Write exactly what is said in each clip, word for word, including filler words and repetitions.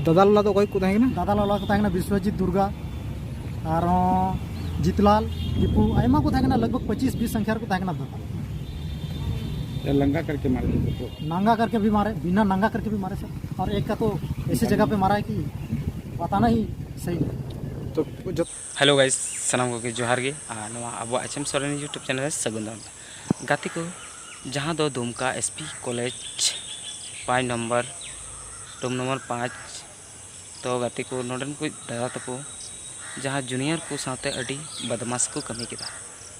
ᱫᱟᱫᱟᱞ ᱞᱟᱞᱟ ᱫᱚ ᱚᱠᱚᱭ ᱠᱚ ᱛᱟᱦᱮᱸ ᱠᱟᱱᱟ? ᱫᱟᱫᱟᱞ ᱞᱟᱞᱟ ᱠᱚ ᱛᱟᱦᱮᱸ ᱠᱟᱱᱟ ᱵᱤᱥᱣᱚᱡᱤᱛ ᱫᱩᱨᱜᱟ, ᱟᱨᱦᱚᱸ ᱡᱤᱛᱞᱟᱞ, ᱫᱤᱯᱩ, ᱟᱭᱢᱟ ᱠᱚ ᱛᱟᱦᱮᱸ ᱠᱟᱱᱟ, ᱞᱟᱜᱽ ᱵᱷᱟᱜᱽ ᱯᱚᱸᱪᱤᱥ ᱵᱤᱥ ᱥᱚᱝᱠᱷᱟ ᱨᱮᱠᱚ ᱛᱟᱦᱮᱸ ᱠᱟᱱᱟ ᱫᱟᱫᱟᱞ᱾ ये नंगा करके मारे थे सबको। नंगा करके भी मारे, बिना नंगा करके भी मारे सर। और एक का तो ऐसी जगह पे मारा है कि बताना ही सही नहीं। तो जो हेलो गाइस, ᱥᱟᱱᱟᱢ ᱠᱚᱜᱮ ᱡᱚᱦᱟᱨ ᱜᱮ᱾ ᱟᱨ ᱱᱚᱣᱟ ᱟᱵᱚᱣᱟᱜ H M Soren YouTube channel ᱨᱮ ᱥᱟᱹᱜᱩᱱ ᱫᱟᱨᱟᱢ᱾ ᱜᱟᱛᱮ ᱠᱚ, ᱡᱟᱦᱟᱸ ᱫᱚ ᱫᱩᱢᱠᱟ ᱮᱥ ᱯᱤ ᱠᱚᱞᱮᱡᱽ ᱯᱟᱸᱪ ᱱᱚᱢᱵᱚᱨ, ᱨᱩᱢ ᱱᱚᱢᱵᱚᱨ ᱯᱟᱸᱪ, ᱛᱚ ᱜᱟᱛᱮ ᱠᱚ, ᱱᱚᱰᱮᱱ ᱠᱚ ᱫᱟᱫᱟ ᱛᱟᱠᱚ ᱡᱟᱦᱟᱸ ᱡᱩᱱᱤᱭᱟᱨ ᱠᱚ ᱥᱟᱶᱛᱮ ᱟᱹᱰᱤ ᱵᱟᱫᱢᱟᱥ ᱠᱚ ᱠᱟᱹᱢᱤ ᱠᱮᱫᱟ,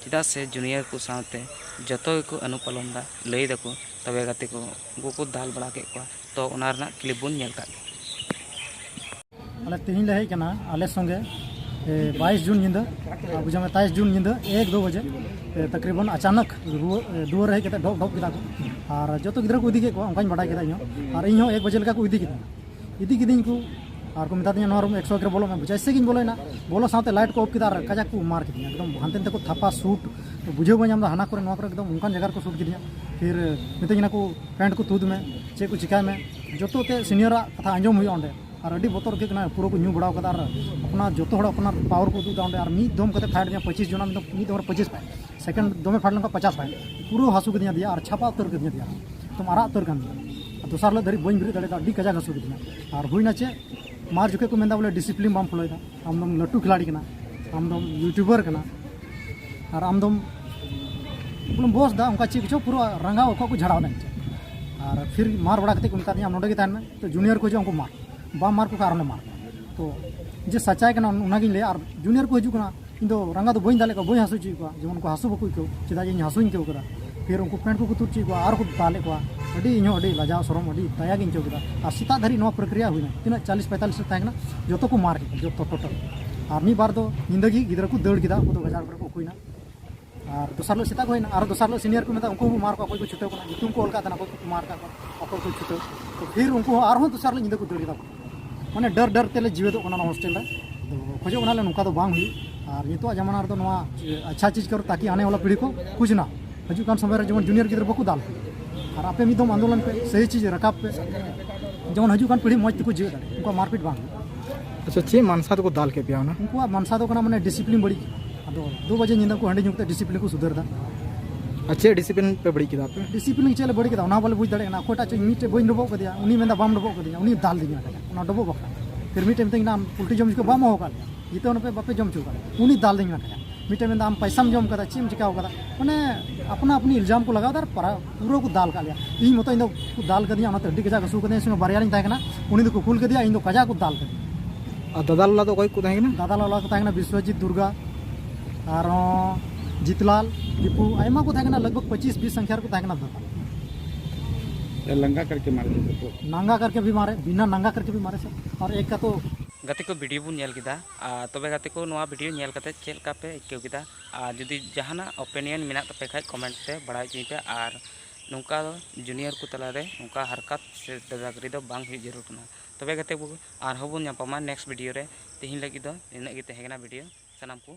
ᱪᱮᱫᱟᱜ ᱥᱮ ᱡᱩᱱᱤᱭᱟᱨ ᱠᱚ ᱥᱟᱶᱛᱮ ᱡᱚᱛᱚ ᱜᱮᱠᱚ ᱚᱱᱩᱯᱟᱞᱚᱱ ᱫᱟ, ᱞᱟᱹᱭ ᱫᱟᱠᱚ᱾ ᱛᱚᱵᱮ ᱜᱟᱛᱮ ᱠᱚ, ᱩᱱᱠᱩ ᱠᱚ ᱫᱟᱞ ᱵᱟᱲᱟ ᱠᱮᱫ ᱠᱚᱣᱟ, ᱛᱚ ᱚᱱᱟ ᱨᱮᱱᱟᱜ ᱠᱞᱤᱯ ᱵᱚᱱ ᱧᱮᱞ ᱠᱟᱜ ᱜᱮ᱾ ᱟᱞᱮ ᱛᱮᱦᱮᱧ ᱞᱮ ᱦᱮᱡ ᱠᱟᱱᱟ ᱟᱞᱮ ᱥᱚᱸᱜᱮ, ᱮ, ᱵᱟᱭᱤᱥ ᱡᱩᱱ ᱧᱤᱫᱟᱹ, ᱟᱨ ᱵᱩᱡᱷᱟᱹᱣ ᱢᱮ ᱛᱟᱭᱤᱥ ᱡᱩᱱ ᱧᱤᱫᱟᱹ ᱮᱠ ᱫᱩ ᱵᱟᱡᱮ, ᱮ, ᱛᱟᱠᱨᱤᱵᱟᱱ ᱟᱪᱟᱱᱚᱠ ᱨᱩᱣᱟᱹ, ᱮ, ᱫᱩᱣᱟᱹᱨ ᱨᱮ ᱦᱮᱡ ᱠᱟᱛᱮ ᱰᱷᱚᱯ ᱰᱷᱚᱯ ᱠᱮᱫᱟ ᱠᱚ᱾ ᱟᱨ ᱡᱚᱛᱚ ᱜᱤᱫᱽᱨᱟᱹ ᱠᱚ ᱤᱫᱤ ᱠᱮᱫ ᱠᱚᱣᱟ, ᱚᱱᱠᱟᱧ ᱵᱟᱰᱟᱭ ᱠᱮᱫᱟ ᱤᱧ ᱦᱚᱸ᱾ ᱟᱨ ᱤᱧ ᱦᱚᱸ ᱮᱠ ᱵᱟᱡᱮ ᱞᱮᱠᱟ ᱠᱚ ᱤᱫᱤ ᱠᱮᱫᱤᱧᱟ, ᱤᱫᱤ ᱠᱮᱫᱤᱧ ᱠᱚ᱾ ᱟᱨ ᱠᱚ ᱢᱮᱛᱟ ᱫᱤᱧᱟ, "ᱱᱚᱣᱟ ᱨᱩᱢ ᱮᱠᱥᱚ ᱮᱠ ᱨᱮ ᱵᱚᱞᱚᱜ ᱢᱮ᱾" ᱡᱮᱭᱥᱮ ᱜᱤᱧ ᱵᱚᱞᱚᱭᱮᱱᱟ, ᱵᱚᱞᱚ ᱥᱟᱶᱛᱮ ᱞᱟᱭᱤᱴ ᱠᱚ ᱚᱯᱷ ᱠᱮᱫᱟ ᱟᱨ ᱠᱟᱡᱟᱠ ᱠᱚ ᱢᱟᱨ ᱠᱮᱫᱤᱧᱟ, ᱮᱠᱫᱚᱢ ᱦᱟᱱᱛᱮ ᱱᱟᱛᱮ ᱠᱚ ᱛᱷᱟᱯᱟ ᱥᱩᱴ, ᱵᱩᱡᱷᱟᱹᱣ ᱵᱟᱹᱧ ᱧᱟᱢ ᱮᱫᱟ, ᱦᱟᱱᱟ ᱠᱚᱨᱮ ᱱᱚᱣᱟ ᱠᱚᱨᱮ ᱮᱠᱫᱚᱢ ᱚᱱᱠᱟᱱ ᱡᱟᱭᱜᱟ ᱨᱮᱠᱚ ᱥᱩᱴ ᱠᱮᱫᱤᱧᱟ᱾ ᱯᱷᱤᱨ ᱢᱤᱛᱟᱹᱧ ᱠᱟᱱᱟ ᱠᱚ, "ᱯᱮᱱᱴ ᱠᱚ ᱛᱩᱫ ᱢᱮ, ᱪᱮᱫ ᱠᱚ ᱪᱤᱠᱟᱭ ᱢᱮ", ᱡᱚᱛᱚ ᱛᱮ ᱥᱤᱱᱤᱭᱟᱨᱟᱜ ᱠᱟᱛᱷᱟ ᱟᱸᱡᱚᱢ ᱦᱩᱭᱩᱜᱼᱟ ᱚᱸᱰᱮ᱾ ᱟᱨ ᱟᱹᱰᱤ ᱵᱚᱛᱚᱨ ᱟᱹᱭᱠᱟᱹᱜ ᱠᱟᱱᱟ, ᱯᱩᱨᱟᱹ ᱠᱚ ᱧᱩ ᱵᱟᱲᱟᱣ ᱠᱟᱫᱟ ᱟᱨ ᱟᱯᱱᱟᱨ ᱡᱚᱛᱚ ᱦᱚᱲ ᱟᱯᱱᱟᱨ ᱯᱟᱣᱟᱨ ᱠᱚ ᱩᱫᱩᱜ ᱮᱫᱟ ᱚᱸᱰᱮ᱾ ᱟᱨ ᱢᱤᱫ ᱫᱚᱢ ᱠᱟᱛᱮ ᱯᱷᱟᱭᱤᱴ ᱫᱤᱧᱟ, ᱯᱚᱸᱪᱤᱥ ᱡᱚᱱᱟ, ᱢᱤᱫ ᱫᱚᱢ, ᱢᱤᱫ ᱫᱚᱢ ᱨᱮ ᱯᱚᱸᱪᱤᱥ ᱯᱷᱟᱭᱤᱴ, ᱥᱮᱠᱮᱱᱰ ᱫᱚᱢᱮ ᱯᱷᱟᱭᱤᱴ ᱞᱮᱱᱠᱷᱟᱱ ᱯᱚᱪᱟᱥ ᱯᱷᱟᱭᱤᱴ, ᱯᱩᱨᱟᱹ ᱦᱟᱹᱥᱩ ᱠᱤᱫᱤᱧᱟ ᱫᱮᱭᱟ ᱟᱨ ᱪᱷᱟᱯᱟ ᱩᱛᱟᱹᱨ ᱠᱤᱫᱤᱧᱟ ᱫᱮᱭᱟ᱾ ᱛᱚᱢ ᱟᱨᱟᱜ ᱩᱛᱟᱹᱨ ᱠᱟᱱ ᱫᱤᱧᱟ᱾ ᱟᱨ ᱫᱚᱥᱟᱨ ᱦᱤᱞᱳᱜ ᱫᱷᱟᱹᱨᱤᱡ ᱵᱟᱹᱧ ᱵᱮᱨᱮᱫ ᱫᱟᱲᱮᱭᱟᱫᱟ, ᱟᱹᱰᱤ ᱠᱟᱡᱟᱠ ᱦᱟᱹᱥᱩ ᱠᱤᱫᱤᱧᱟ᱾ ᱟᱨ ᱦᱩᱭᱱᱟ ᱪᱮᱫ, ᱢᱟᱨ ᱡᱚᱠᱷᱮᱡ ᱠᱚ ᱢᱮᱱᱫᱟ ᱵᱚᱞᱮ ᱰᱤᱥᱤᱯᱞᱤᱱ ᱵᱟᱢ ᱯᱷᱚᱞᱳᱭᱮᱫᱟ, ᱟᱢ ᱫᱚᱢ ᱞᱟᱹᱴᱩ ᱠᱷᱤᱞᱟᱲᱤ ᱠᱟᱱᱟ, ᱟᱢ ᱫᱚᱢ ᱭᱩᱴᱩᱵᱟᱨ ᱠᱟᱱᱟ, ᱟᱨ ᱟᱢ ᱫᱚᱢ ᱵᱚᱞᱮᱢ ᱵᱚᱥ ᱫᱟ, ᱚᱱᱠᱟ ᱪᱮᱫ ᱠᱚᱪᱚ ᱯᱩᱨᱟᱹ ᱨᱟᱸᱜᱟᱣ ᱚᱠᱚ ᱠᱚ ᱡᱷᱟᱲᱟᱣ ᱫᱟ ᱤᱧ ᱴᱷᱮᱱ᱾ ᱟᱨ ᱯᱷᱤᱨ ᱢᱟᱨ ᱵᱟᱲᱟ ᱠᱟᱛᱮ ᱠᱚ ᱢᱮᱛᱟ ᱫᱤᱧᱟ, "ᱟᱢ ᱱᱚᱰᱮ ᱜᱮ ᱛᱟᱦᱮᱱ ᱢᱮ, ᱛᱚ ᱡᱩᱱᱤᱭᱟᱨ ᱠᱚ ᱦᱤᱡᱩᱜᱼᱟ, ᱩᱱᱠᱩ ᱢᱟᱨ, ᱵᱟᱢ ᱢᱟᱨ ᱠᱚ ᱠᱷᱟᱱ ᱟᱨᱦᱚᱸ ᱞᱮ ᱢᱟᱨ ᱠᱚᱣᱟ᱾" ᱛᱚ ᱡᱮ ᱥᱟᱪᱟᱭ ᱠᱟᱱᱟ ᱚᱱᱟᱜᱤᱧ ᱞᱟᱹᱭᱟ᱾ ᱟᱨ ᱡᱩᱱᱤᱭᱟᱨ ᱠᱚ ᱦᱤᱡᱩᱜ ᱠᱟᱱᱟ, ᱤᱧ ᱫᱚ ᱨᱟᱸᱜᱟ ᱫᱚ ᱵᱟᱹᱧ ᱫᱟᱞᱮᱫ ᱠᱚᱣᱟ, ᱵᱟᱹᱧ ᱦᱟᱹᱥᱩ ᱦᱚᱪᱚᱭᱮᱫ ᱠᱚᱣᱟ, ᱡᱮᱢᱚᱱ ᱩᱱᱠᱩ ᱦᱟᱹᱥᱩ ᱵᱟᱠᱚ ᱟᱹᱭᱠᱟᱹᱣ, ᱪᱮᱫᱟᱜ ᱡᱮ ᱤᱧ ᱦᱟᱹᱥᱩᱧ ᱟᱹᱭᱠᱟᱹᱣ ᱠᱟᱫᱟ᱾ ᱯᱷᱤᱨ ᱩᱱᱠᱩ ᱯᱮᱱᱴ ᱠᱚᱠᱚ ᱛᱩᱫ ᱦᱚᱪᱚᱭᱮᱫ ᱠᱚᱣᱟ, ᱟᱨ ᱠᱚ ᱫᱟᱞᱮᱫ ᱠᱚᱣᱟ᱾ ᱟᱹᱰᱤ, ᱤᱧ ᱦᱚᱸ ᱟᱹᱰᱤ ᱞᱟᱡᱟᱣ ᱥᱚᱨᱚᱢ, ᱟᱹᱰᱤ ᱫᱟᱭᱟ ᱜᱤᱧ ᱟᱹᱭᱠᱟᱹᱣ ᱠᱮᱫᱟ᱾ ᱟᱨ ᱥᱮᱛᱟᱜ ᱫᱷᱟᱹᱨᱤᱡ ᱱᱚᱣᱟ ᱯᱨᱚᱠᱨᱤᱭᱟ ᱦᱩᱭᱱᱟ, ᱛᱤᱱᱟᱹᱜ ᱪᱟᱞᱤᱥ ᱯᱚᱸᱭᱛᱟᱞᱤᱥ ᱨᱮ ᱛᱟᱦᱮᱸ ᱠᱟᱱᱟ, ᱡᱚᱛᱚ ᱠᱚ ᱢᱟᱨ ᱠᱮᱫ ᱠᱚᱣᱟ, ᱡᱚᱛᱚ ᱴᱳᱴᱟᱞ᱾ ᱟᱨ ᱢᱤᱫ ᱵᱟᱨ ᱫᱚ ᱧᱤᱫᱟᱹ ᱜᱮ ᱜᱤᱫᱽᱨᱟᱹ ᱠᱚ ᱫᱟᱹᱲ ᱠᱮᱫᱟ, ᱩᱱᱠᱩ ᱫᱚ ᱜᱟᱡᱟᱲ ᱠᱚᱨᱮ ᱠᱚ ᱩᱠᱩᱭᱮᱱᱟ᱾ ᱟᱨ ᱫᱚᱥᱟᱨ ᱦᱤᱞᱳᱜ ᱥᱮᱛᱟᱜ ᱠᱚ ᱦᱩᱭᱱᱟ, ᱟᱨ ᱫᱚᱥᱟᱨ ᱦᱤᱞᱳᱜ ᱥᱤᱱᱤᱭᱟᱨ ᱠᱚ ᱢᱮᱛᱟ, ᱩᱱᱠᱩ ᱦᱚᱸ ᱢᱟᱨ ᱠᱚᱣᱟ, ᱚᱠᱚᱭ ᱠᱚ ᱪᱷᱩᱴᱟᱹᱣ ᱠᱟᱱᱟ, ᱧᱩᱛᱩᱢ ᱠᱚ ᱚᱞ ᱠᱟᱜ ᱛᱟᱦᱮᱱᱟ, ᱚᱠᱚᱭ ᱠᱚ ᱢᱟᱨ ᱠᱟᱜ ᱠᱚᱣᱟ, ᱚᱠᱚᱭ ᱠᱚ ᱪᱷᱩᱴᱟᱹᱣ᱾ ᱛᱚ ᱯᱷᱤᱨ ᱩᱱᱠᱩ ᱦᱚᱸ ᱟᱨᱦᱚᱸ ᱫᱚᱥᱟᱨ ᱦᱤᱞᱳᱜ ᱧᱤᱫᱟᱹ ᱠᱚ ᱫᱟᱹᱲ ᱠᱮᱫᱟ᱾ ᱢᱟᱱᱮ ᱰᱟᱨ ᱰᱟᱨ ᱛᱮᱞᱮ ᱡᱤᱣᱮᱫᱚᱜ ᱠᱟᱱᱟ ᱱᱚᱣᱟ ᱦᱳᱥᱴᱮᱞ ᱨᱮ᱾ ᱛᱚ ᱠᱷᱚᱡᱚᱜ ᱠᱟᱱᱟᱞᱮ ᱱᱚᱝᱠᱟ ᱫᱚ ᱵᱟᱝ ᱦᱩᱭᱩᱜ᱾ ᱟᱨ ᱱᱤᱛᱚᱜ ᱡᱟᱢᱟᱱᱟ ᱨᱮᱫᱚ ᱱᱚᱣᱟ ᱟᱪᱪᱷᱟ ᱪᱤᱡᱽ ᱠᱟᱨᱚ, ᱛᱟᱠᱤ ᱟᱱᱮ ᱣᱟᱞᱟ ᱯᱤᱲᱦᱤ ᱠᱚ ᱠᱩᱪ ᱱᱟ, ᱦᱤᱡᱩᱜ ᱠᱟᱱ ᱥᱚᱢᱚᱭ ᱨᱮ ᱡᱮᱢᱚᱱ ᱡᱩᱱᱤᱭᱟᱨ ᱜᱤᱫᱽᱨᱟᱹ ᱵᱟᱠᱚ ᱫᱟᱞ ᱠᱚ᱾ ᱟᱨ ᱟᱯᱮ ᱢᱤᱫ ᱫᱚᱢ ᱟᱱᱫᱳᱞᱚᱱ ᱯᱮ, ᱥᱟᱹᱦᱤ ᱪᱤᱡᱽ ᱨᱟᱠᱟᱵ ᱯᱮ᱾ ᱡᱮᱢᱚᱱ ᱦᱤᱡᱩᱜ ᱠᱟᱱ ᱯᱤᱲᱦᱤ ᱢᱚᱡᱽ ᱛᱮᱠᱚ ᱡᱤᱭᱮᱫ ᱫᱟᱲᱮᱭᱟᱜ, ᱩᱱᱠᱩᱣᱟᱜ ᱢᱟᱨᱯᱤᱴ ᱵᱟᱝ ᱦᱩᱭᱩᱜ᱾ ᱟᱪᱪᱷᱟ, ᱪᱮᱫ ᱢᱟᱱᱥᱟ ᱛᱮᱠᱚ ᱫᱟᱞ ᱠᱮᱫ ᱯᱮᱭᱟ ᱚᱱᱟ? ᱩᱱᱠᱩᱣᱟᱜ ᱢᱟᱱᱥᱟ ᱫᱚ ᱠᱟᱱᱟ ᱢᱟᱱᱮ ᱰᱤᱥᱤᱯᱞᱤᱱ ᱵᱟᱹᱲᱤᱡ᱾ ᱟᱫᱚ ᱫᱩ ᱵᱟᱡᱮ ᱧᱤᱫᱟᱹ ᱠᱚ ᱦᱟᱺᱰᱤ ᱧᱩ ᱠᱟᱛᱮ ᱰᱤᱥᱤᱯᱞᱤᱱ ᱠᱚ ᱥᱩᱫᱷᱟᱹᱨ ᱮᱫᱟ᱾ ᱟᱨ ᱪᱮᱫ ᱰᱤᱥᱤᱯᱞᱤᱱ ᱯᱮ ᱵᱟᱹᱲᱤᱡ ᱠᱮᱫᱟ ᱟᱯᱮ? ᱰᱤᱥᱤᱯᱞᱤᱱ ᱪᱮᱫ ᱞᱮ ᱵᱟᱹᱲᱤᱡ ᱠᱮᱫᱟ ᱚᱱᱟ ᱵᱟᱞᱮ ᱵᱩᱡᱽ ᱫᱟᱲᱮᱭᱟᱜ ᱠᱟᱱᱟ᱾ ᱚᱠᱚᱭᱴᱟᱜ ᱪᱚ ᱤᱧ ᱢᱤᱫᱴᱮᱡ ᱵᱟᱹᱧ ᱰᱚᱵᱚᱜ ᱠᱟᱫᱮᱭᱟ, ᱩᱱᱤ ᱢᱮᱱᱫᱟ ᱵᱟᱢ ᱰᱚᱵᱚᱜ ᱠᱟᱫᱤᱧᱟ, ᱩᱱᱤ ᱫᱟᱞ ᱫᱤᱧᱟ ᱠᱟᱡᱟᱠ ᱚᱱᱟ ᱰᱚᱵᱚᱜ ᱵᱟᱠᱷᱨᱟ᱾ ᱯᱷᱤᱨ ᱢᱤᱫᱴᱮᱡ ᱢᱮᱛᱟᱹᱧ ᱠᱟᱱᱟ ᱟᱢ ᱯᱩᱞᱴᱤ ᱡᱚᱢ ᱡᱚᱠᱷᱚᱱ ᱵᱟᱢ ᱦᱚᱦᱚ ᱠᱟᱫ ᱞᱮᱭᱟ, ᱡᱤᱛᱟᱹᱣ ᱱᱟᱯᱮ ᱵᱟᱯᱮ ᱡᱚᱢ ᱦᱚᱪᱚ ᱠᱟᱫ ᱞᱮᱭᱟ, ᱩᱱᱤ ᱫᱟᱞ ᱫᱤᱧ ᱠᱟᱱᱟ ᱠᱟᱡᱟᱠ᱾ ᱢᱤᱫᱴᱮᱱ ᱢᱮᱱᱫᱟ ᱟᱢ ᱯᱚᱭᱥᱟᱢ ᱡᱚᱢ ᱠᱟᱫᱟ, ᱪᱮᱫ ᱮᱢ ᱪᱤᱠᱟᱹᱣ ᱠᱟᱫᱟ? ᱢᱟᱱᱮ ᱟᱯᱱᱟ ᱟᱯᱱᱤ ᱤᱞᱡᱟᱢ ᱠᱚ ᱞᱟᱜᱟᱣ ᱮᱫᱟ ᱟᱨ ᱯᱟᱨᱟ-, ᱯᱩᱨᱟᱹ ᱠᱚ ᱫᱟᱞ ᱠᱟᱜ ᱞᱮᱭᱟ᱾ ᱤᱧ ᱢᱚᱛᱚ ᱤᱧ ᱫᱚ ᱠᱚ ᱫᱟᱞ ᱠᱟᱫᱤᱧᱟ, ᱚᱱᱟᱛᱮ ᱟᱹᱰᱤ ᱠᱟᱡᱟᱠ ᱦᱟᱹᱥᱩ ᱠᱟᱫᱤᱧᱟ᱾ ᱥᱚᱸᱜᱮ ᱵᱟᱨᱭᱟ ᱞᱤᱧ ᱛᱟᱦᱮᱸ ᱠᱟᱱᱟ, ᱩᱱᱤ ᱫᱚᱠᱚ ᱠᱩᱞ ᱠᱟᱫᱮᱭᱟ, ᱤᱧ ᱫᱚ ᱠᱟᱡᱟᱠ ᱠᱚ ᱫᱟᱞ ᱠᱟᱫᱤᱧᱟ᱾ ᱟᱨ ᱫᱟᱫᱟᱞ ᱞᱟᱞᱟ ᱫᱚ ᱚᱠᱚᱭ ᱠᱚ ᱛᱟᱦᱮᱸ ᱠᱟᱱᱟ? ᱫᱟᱫᱟᱞ ᱞᱟᱞᱟ ᱠᱚ ᱛᱟᱦᱮᱸ ᱠᱟᱱᱟ ᱵᱤᱥᱣᱚᱡᱤᱛ ᱫᱩᱨᱜᱟ, ᱟᱨᱦᱚᱸ ᱡᱤᱛᱞᱟᱞ, ᱫᱤᱯᱩ, ᱟᱭᱢᱟ ᱠᱚ ᱛᱟᱦᱮᱸ ᱠᱟᱱᱟ, ᱞᱟᱜᱽ ᱵᱷᱟᱜᱽ ᱯᱚᱸᱪᱤᱥ ᱵᱤᱥ ᱥᱚᱝᱠᱷᱟ ᱨᱮᱠᱚ ᱛᱟᱦᱮᱸ ᱠᱟᱱᱟ ᱫᱟᱫᱟ᱾ ᱱᱟᱝᱜᱟ ᱠᱟᱨᱠᱮ ᱢᱟᱨᱮ ᱥᱮ ᱥᱮ? ᱱᱟᱝᱜᱟ ᱠᱟᱨᱠᱮ ᱵᱤ ᱢᱟᱨᱮ, ᱵᱤᱱᱟ ᱱᱟᱝᱜᱟ ᱠᱟᱨᱠᱮ ᱵᱤ ᱢᱟᱨᱮ ᱥᱮ, ᱟᱨ ᱮᱠ ᱠᱟ ᱛᱚ᱾ ᱜᱟᱛᱮ ᱠᱚ, ᱵᱷᱤᱰᱤᱭᱳ ᱵᱚᱱ ᱧᱮᱞ ᱠᱮᱫᱟ᱾ ᱟᱨ ᱛᱚᱵᱮ ᱜᱟᱛᱮ ᱠᱚ, ᱱᱚᱣᱟ ᱵᱷᱤᱰᱤᱭᱳ ᱧᱮᱞ ᱠᱟᱛᱮ ᱪᱮᱫ ᱞᱮᱠᱟ ᱯᱮ ᱟᱹᱭᱠᱟᱹᱣ ᱠᱮᱫᱟ? ᱟᱨ ᱡᱩᱫᱤ ᱡᱟᱦᱟᱱᱟᱜ ᱳᱯᱤᱱᱤᱭᱚᱱ ᱢᱮᱱᱟᱜ ᱛᱟᱯᱮ ᱠᱷᱟᱡ ᱠᱚᱢᱮᱱᱴ ᱛᱮ ᱵᱟᱲᱟᱭ ᱦᱚᱪᱚᱧ ᱯᱮ᱾ ᱟᱨ ᱱᱚᱝᱠᱟ ᱡᱩᱱᱤᱭᱟᱨ ᱠᱚ ᱛᱟᱞᱟᱨᱮ ᱱᱚᱝᱠᱟ ᱦᱟᱨᱠᱟᱛ ᱥᱮ ᱫᱟᱫᱟᱜᱤᱨᱤ ᱫᱚ ᱵᱟᱝ ᱦᱩᱭᱩᱜ ᱡᱟᱹᱨᱩᱲ ᱠᱟᱱᱟ᱾ ᱛᱚᱵᱮ ᱜᱟᱛᱮ ᱠᱚ, ᱟᱨᱦᱚᱸ ᱵᱚᱱ ᱧᱟᱯᱟᱢᱟ ᱱᱮᱠᱥᱴ ᱵᱷᱤᱰᱤᱭᱳ ᱨᱮ᱾ ᱛᱮᱦᱮᱧ ᱞᱟᱹᱜᱤᱫ ᱫᱚ ᱱᱤᱱᱟᱹᱜ ᱜᱮ ᱛᱟᱦᱮᱸ ᱠᱟᱱᱟ ᱵᱷᱤᱰᱤᱭᱳ᱾ ᱥᱟᱱᱟᱢ ᱠᱚ